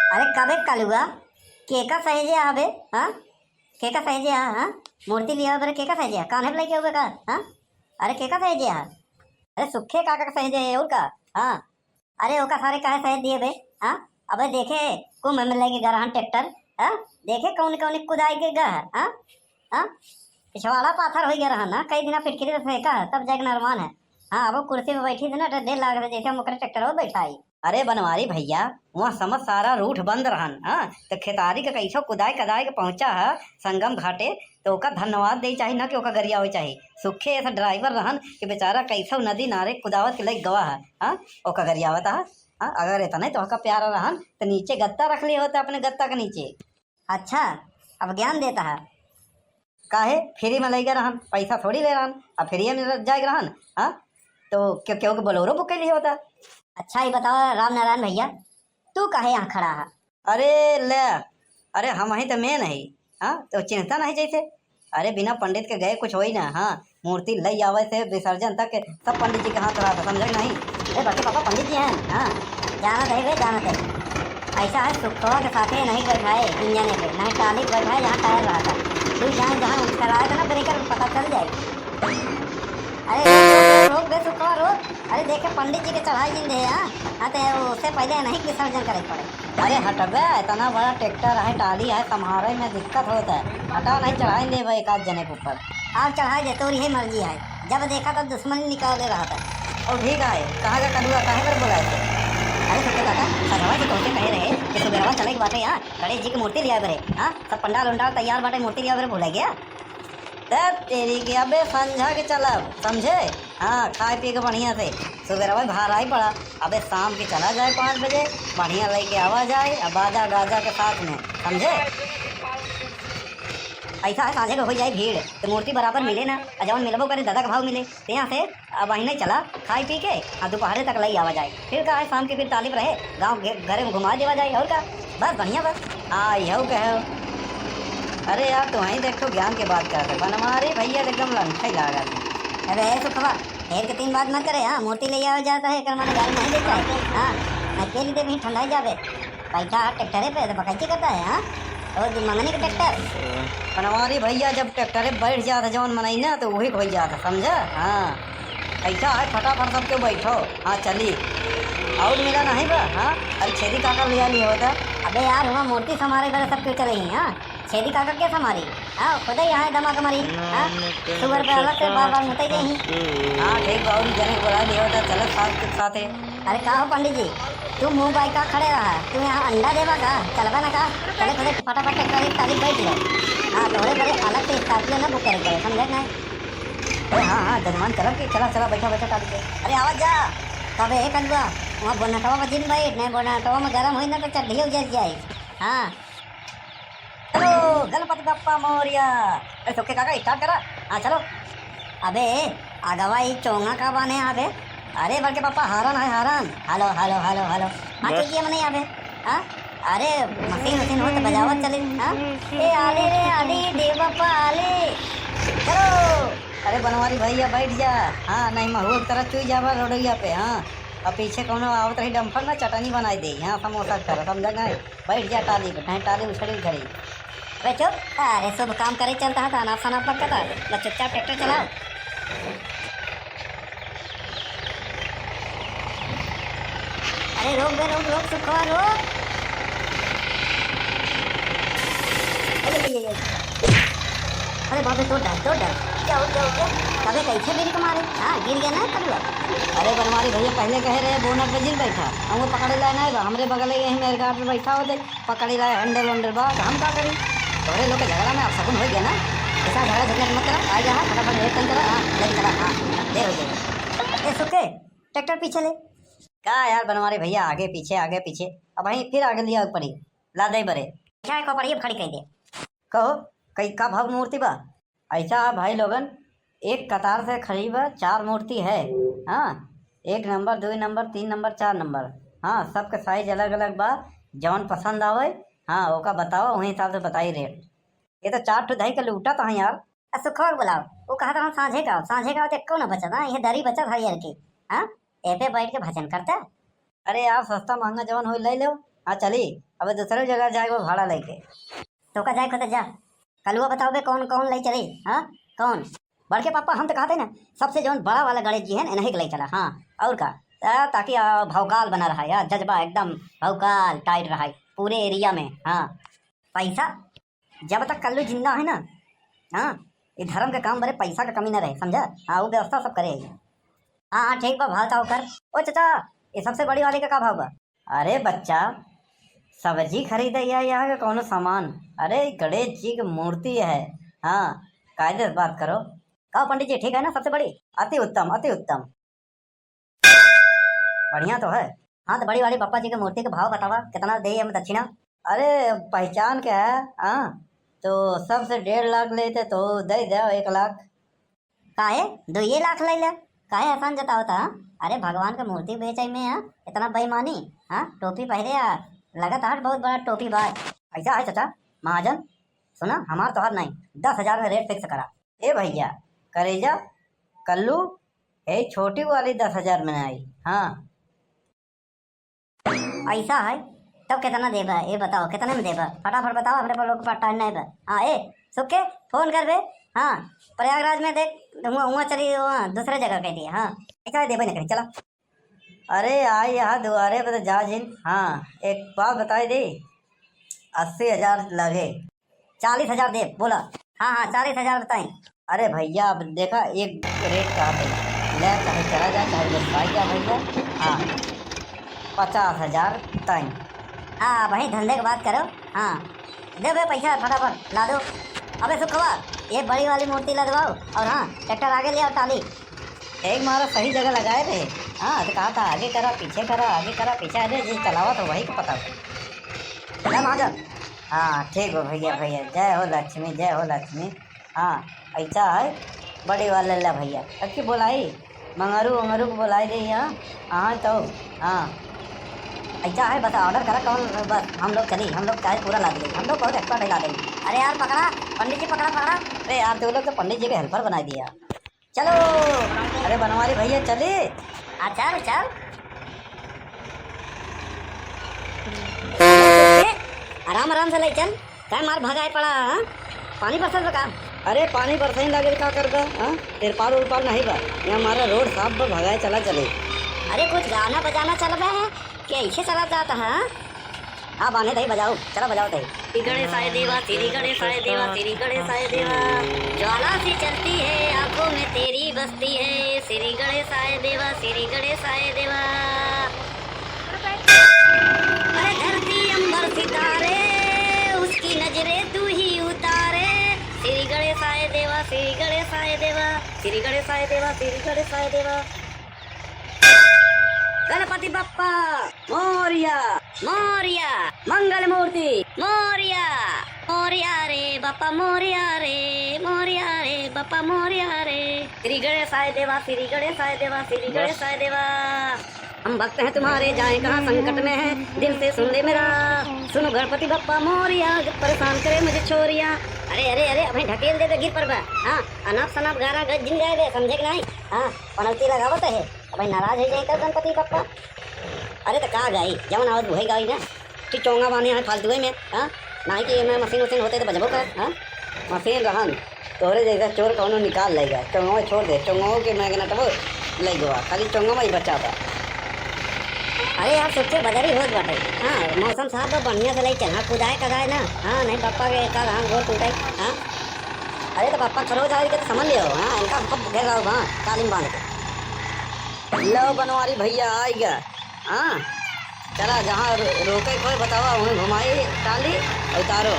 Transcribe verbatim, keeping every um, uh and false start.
अरे कबे कलुआ, केका सहेजे हबे? हाँ, केका सहेजे हा? हाँ, मूर्ति लिया बरे केका सहेजे हा? कान्हे पे लेके हुए का? हाँ, अरे केका सहेजे हा? अरे सुखे काका का सहेजे है और का? हाँ, अरे ओका सारे काहे सहेज दिए बे? हाँ, अबे देखे कुंभ में लेके गा रहन ट्रैक्टर, हाँ, देखे कौन कौन कुदाई के गा है, हाँ, हाँ, पिछवाड़ा पाथर हो गया रहन ना, कई दिना फिटकिरी से फेंका है, तब जाके नरमान है। हाँ, अब वो कुर्सी पे बैठी थी ना, तो डर लाग रहा जैसे हम ओकरे ट्रैक्टर में बैठाई। अरे बनवारी भैया, वहाँ समझ सारा रूट बंद रहन, हाँ, तो खेतारी के कैसो कुदाई कदाई के पहुँचा है संगम घाटे, तो ओका धन्यवाद दे चाही, ना कि ओका गरियावे चाही। सुखे ऐसा ड्राइवर रहन कि बेचारा कैसो नदी नारे कुदावत के लग गवा है, हाँ, ओका गरियावत है। हाँ, अगर इतने तो ओका प्यारा रहन, तो नीचे गत्ता रख लिए होते अपने गत्ता के नीचे। अच्छा, अब ज्ञान देता है। काहे? फ्री में लइगा रहन, पैसा थोड़ी ले रहन, अब फ्री में जाए रहन, हाँ? तो क्यों, क्यों के बोलेरो बुक कर लिए होता? अच्छा, ये बताओ राम नारायण भैया, तू काहे यहाँ खड़ा है? अरे ले, अरे हम ही तो मेन है, हाँ? तो चिंता नहीं जैसे, अरे बिना पंडित के गए कुछ होई ना, हाँ? मूर्ति लई आवे से विसर्जन तक सब पंडित जी के हाथ रहा था, समझे कि नहीं? अरे बाकी पापा पंडित जी हैं, हाँ? जानत है बे, जानत है। ऐसा है, सुखवा के साथे नहीं बैठाए इंजन पे, नहीं टाली पे बैठाए जहाँ टायर रहा था। तू जान जहाँ उसका रहा था ना ब्रेकर, पता चल जाए। अरे रोक, रोक, रोक, रोक बे सुखवा, रोक। अरे देखे पंडित जी के चढ़ाई जिन दे, हाँ? हाँ, तो उससे पहले नहीं विसर्जन करे पड़े। अरे हटबे, इतना बड़ा ट्रैक्टर है, टाली है, संभारे में दिक्कत होत है। हटा, नहीं चढ़ाई देबे एक आध जने के ऊपर। आप चढ़ाई दे, तोरी है मर्जी है। जब देखा तब दुश्मनी निकाले रहा था। ओ ठीक है, कहाँ का कलुआ, काहे पर बोला है? अरे सुखे काका, सजवा से तोहसे कहे रहे कि सुबेरवा चले के बाटे यहाँ, गणेश जी की मूर्ति लिया बरे। हाँ, सब पंडाल उंडाल तैयार बाटे, मूर्ति लिया बरे, भूल गया? तब तेरी के अबे संझा के चलब, समझे? हाँ, खाए पिए के बढ़िया से। सुबेरवा भारा ही पड़ा, अबे शाम के चला जाए पाँच बजे, बढ़िया लेके आवा जाए, अब बाजा गाजा के साथ में, समझे? ऐसा है, साँझे के हो जाए भीड़, तो मूर्ति बराबर मिले ना, और जवन मिलबो करे, दादा के भाव मिले। ते यहाँ से अब वहीं नहीं चला, खाए पी के, और दोपहरे तक लई आवा जाए। फिर का है, शाम के फिर तालिब रहे, गाँव घे-, घरे में घुमा देवा जाए, और का? बस बढ़िया बस। आ, यहू कहो। अरे यार, तू वहीं देखो, ज्ञान के बात करत है। बनवारी भैया तो एकदम लंठा ही लागा है। अबे ए सुखवा, ढेर के तीन बात मत करे, हाँ, मूर्ति ले आवा जाता है, एकर माने गाड़ी नहीं देता है, हाँ, अकेली दे भी ठंडा ही जाबे। बैठा है ट्रैक्टरे पे, तो बकैती करता है, हाँ? और जो मंगनी के ट्रैक्टर। बनवारी भैया जब ट्रैक्टरे पे बैठ जात है जौन मनई ना, तो वही खोई जात है, समझा? हाँ। ऐसा है, फटाफट सब क्यों बैठो। हाँ, चली। और मिला नहीं बा, हाँ? अरे छेदी काका लिया लिया होता। अबे यार, हुआ मूर्ति संभारे बरे सब क्यों चले ही, हाँ? छेदी काका के संभारी? हाँ, खुदे यहाँ है दमा कमरी, हाँ? सुअर पे अलग से बार बार मुते जाही। हाँ, ठीक बा, और जने बोला लिया होता, चलो साथ के साथ है। अरे का हो पंडित जी, तू मुंह बाई का खड़े रहा? तू यहाँ अंडा देवा का? चलबा ना का? चले, चले, फटाफट ट्रैक्टर की टाली बैठ जाओ। हाँ, तोहरे बरे अलग से स्कॉर्पियो ना बुक करे पड़े, समझे कि नहीं? अरे हाँ, हाँ, जजमान चलब के, चला, चला, बैठा, बैठा टाली पे। अरे आवा जा। तबे ए कलुआ, वहाँ बोनटवा में जिन बैठ, नहीं बोनटवा में गरम होई ना तो चड्ढी उजर जाए। हाँ। चलो, गणपति बप्पा मोरया। अरे, सुखे काका, start करा। हाँ, चलो। अबे, अगवा ई चोंगा का बाने आबे? अरे, बड़के पापा, हारन है, हारन। हेलो, हेलो, हेलो, हेलो। हाँ, बस। चलिए, मने आबे। हाँ? अरे, मशीन, मशीन हो तो बजावत चले। हाँ? ए, आले रे, आले, देव बप्पा, आले। चलो। अरे, बनवारी भैया, बैठ जा। हाँ, नहीं, महुआ की तरह चुई जाबा रोडैया पे। हाँ, और पीछे कौनो आवत रही डंपर ना, चटनी बनाई दे। हाँ, समोसा की तरह, समझा नहीं? बैठ जा टाली पे, कहीं टाली उछड़ी उछड़ी। अबे चुप, अरे शुभ काम करे चलता है तो अनाप शनाप लगता था, बस चुपचाप ट्रैक्टर चलाओ। अरे रोक बे, रोक, रोक, सुखवा, रोक। अरे, अरे, अरे, अरे। अरे बाप रे, तोड़ डाल, तोड़ डाल। क्या हो, क्या हो, क्या? अबे कैसे ब्रेक मारे? हाँ, गिर गया ना कलुआ। अरे बनवारी भैया, पहले कहे रहे बोनट पे जिन बैठा, हम वो पकड़े लाए ना बा, हमरे बगल में यही मेरे गार्ड पे बैठा होते। पकड़ी रहे हैंडल वैंडल बा, तो हम का करी? तोहरे लोग के झगड़ा में अपशगुन हो गया ना? ऐसा झगड़ा झंझट मत करा, आ गया है, फटाफट रेट कम करा, हाँ, लेके चला, हाँ, देर हो गई। ए सुखे, ट्रैक्टर पीछे ले। का यार बनवारी भैया, आगे पीछे, आगे पीछे, अब वहीं फिर आगे लिया पड़ी, ला दे बरे। क्या है, खोपड़ी अब खड़ी कर दे। कहो, कई का भाव मूर्ति बा? ऐसा है भाई लोगन, एक कतार से खड़ी बा, चार मूर्ति है। हाँ, एक नंबर, दो नंबर, तीन नंबर, चार नंबर। हाँ, सबके साइज अलग अलग बा, जौन पसंद आवे, हाँ, ओका बताओ, वही हिसाब से बताई रेट। ये तो चार ठो धई के लूटा था यार। आ, सुखवा के बुलाओ, वो कहा था हम साँझे का आओ, साँझे का आओ तो एको ना बचत, हाँ, ये दरी बचत हरियर की। हाँ, ए पे बैठ के भजन करता। अरे यार, सस्ता महंगा जवन होई, ले लो। हाँ, चली, अब दूसरे जगह जाए, वो भाड़ा लेके। तोका जाए को तो जा। कलुआ बताओ बे, कौन, कौन ले चली? हाँ, कौन? बड़के पापा, हम तो कहते ना, सबसे जौन बड़ा वाला गणेश जी है ना, इन्हीं के ले चला। हाँ, और का? आ, ताकि, आ, भौकाल बना रहा है, जज्बा एकदम भौकाल tight रहा है पूरे area में। हाँ, पैसा जब तक कल्लू जिंदा है ना, हाँ, ये धर्म के काम बरे पैसा का कमी ना रहे, समझा? हाँ, वो व्यवस्था सब करे है। हाँ, हाँ, ठीक बा, भाव ताव कर। ओ चाचा, ये सबसे बड़ी वाली का का भाव बा? अरे बच्चा, सब्जी खरीदे या यहाँ के कौनो सामान? अरे, गणेश जी की मूर्ति है। हाँ, कायदे से बात करो। का पंडित जी, ठीक है ना सबसे बड़ी? अति उत्तम, अति उत्तम। बढ़िया तो है। हाँ, तो बड़ी वाली बप्पा जी के मूर्ति के भाव बतावा, कितना दे हम दक्षिणा? अरे, पहचान के है, हाँ, तो सबसे डेढ़ लाख लेते तो दे दे एक लाख। काहे दुइये लाख ले ले? काहे एहसान जतावत ह? अरे, भगवान के मूर्ति बेचै में ह, इतना बेईमानी? हाँ, टोपी पहिरे ह, लगत ह बहुत बड़ा टोपी बा। ऐसा है चाचा, महाजन, सुना, हमार तोहार नहीं, दस हजार में rate fix करा। ए भैया, करेजा, कल्लू, ए छोटी वाली दस हजार में आई। हाँ। ऐसा है, तब कितना देबा? ए बताओ, कितने में देबा? फटाफट बताओ, हमरे पर लोग पर time नहीं बा। हाँ, ए, सुख के फोन कर बे। हाँ, प्रयागराज में देख, हुआ, हुआ चली, हुआ दूसरे जगह कह दिया। हाँ, ऐसा देबे नहीं करी, चला। अरे, आई यहाँ दुआरे पे तो जा जिन। हाँ, एक बात बताई दे, अस्सी हजार लगे। चालीस हजार दे, बोला। हाँ, हाँ, चालीस हजार बताई। अरे भैया, अब देखा, एक rate कहा थे, ले चाहे चला जा, चाहे बस भाई जा भैया। हाँ, पचास हजार ताई। हाँ, वही धंधे की बात करो। हाँ, दे बे पैसा फटाफट, ला दो। अबे सुखवा, ये बड़ी वाली मूर्ति लगवाओ, और हाँ, ट्रैक्टर आगे ले आओ, टाली। एक मारा सही जगह लगाए रहे। हाँ, तो कहा था आगे करा, पीछे करा, आगे करा, पीछे, अरे जी चलावा तो वही को पता। चला महाजन। हाँ, ठीक बा भैया, भैया, जय हो लक्ष्मी, जय हो लक्ष्मी। हाँ, ऐसा है, बड़ी वाला ला भैया, अक्की बोलाई, मंगरू, मंगरू को बोलाई दे यहाँ। हाँ, तो, हाँ, ऐसा है, बस order करा कौन, बस हम लोग चली, हम लोग चाहे पूरा ला देंगे, हम लोग बहुत expert है ला देंगे। अरे यार, पकड़ा, पंडित जी पकड़ा, पकड़ा। अरे यार, तू लोग तो पंडित जी के helper बना दिया। चलो। अरे बनवारी भैया, चली? आ, चल, चल। आराम, आराम से ले चल। काय मार भगाए पड़ा, हाँ? पानी बरसत बा का? अरे पानी बरसही लागे, का करबा, हाँ? तिरपाल उरपाल नहीं बा। यहाँ हमारा road साफ बा, भगाए चला चले। अरे कुछ गाना बजाना चलबे है, कि ऐसे चला जाता है, हाँ? हाँ, बांधे दही बजाओ, चला बजाओ दही। श्री गणेशाय देवा, श्री गणेशाय देवा, श्री गणेशाय देवा। ज्वाला सी चलती है, आंखों में तेरी बसती है। श्री गणेशाय देवा, श्री गणेशाय देवा। अरे धरती अंबर सितारे, उसकी नजरे तू ही उतारे। श्री गणेशाय देवा, श्री गणेशाय देवा, श्री गणेशाय देवा, श्री गणेशाय देवा। गणपति बप्पा मोरया, मोरया। मंगल मूर्ति मोरया, मोरया रे बापा मोरया रे, मोरया रे बापा मोरया रे। श्री गणेशाय देवा, श्री गणेशाय देवा, श्री गणेशाय देवा। हम भक्त हैं तुम्हारे, जाएं कहाँ संकट में हैं, दिल से सुन ले मेरा। सुनो गणपति बप्पा मोरया, परेशान करे मुझे छोरया। अरे, अरे, अरे, अबहीं ढकेल देबे, गिर परबे। हाँ, अनाप शनाप गाना ग-, जिन गाए बे, समझे कि नहीं? हाँ, penalty लगावत है। अबहीं नाराज होइ जाई तब गणपति बप्पा। अरे त का गाई, जवन आवत उहे गाई ना। कि चोंगा बांधे हैं फालतू में, हाँ? नाहीं कि एमे मशीन वशीन होते तो बजबो कर, हाँ? मशीन रहन, तोहरे जैसा चोर कौनो निकाल लेगा। चोंगवा छोड़ दे, चोंगवा के magnet वो ले गवा, खाली चोंगवा ही बचा बा। अरे यार, सुबह बदरी होत बाटे। हाँ, मौसम साफ बा, बढ़िया से ले चल। हाँ, कुदाए कदाए ना। हाँ, नहीं पप्पा के का धान गोड़ टूटे। हाँ। अरे तो पप्पा खरो जाए के तो समझ लियो। हाँ, इनका सब घेर रहो, हाँ, कालीन बांध के। लो बनवारी भैया आइगा। हाँ, चला जहाँ रो-, रोके कोई बतावा, वहीं घुमाई टाली और उतारो।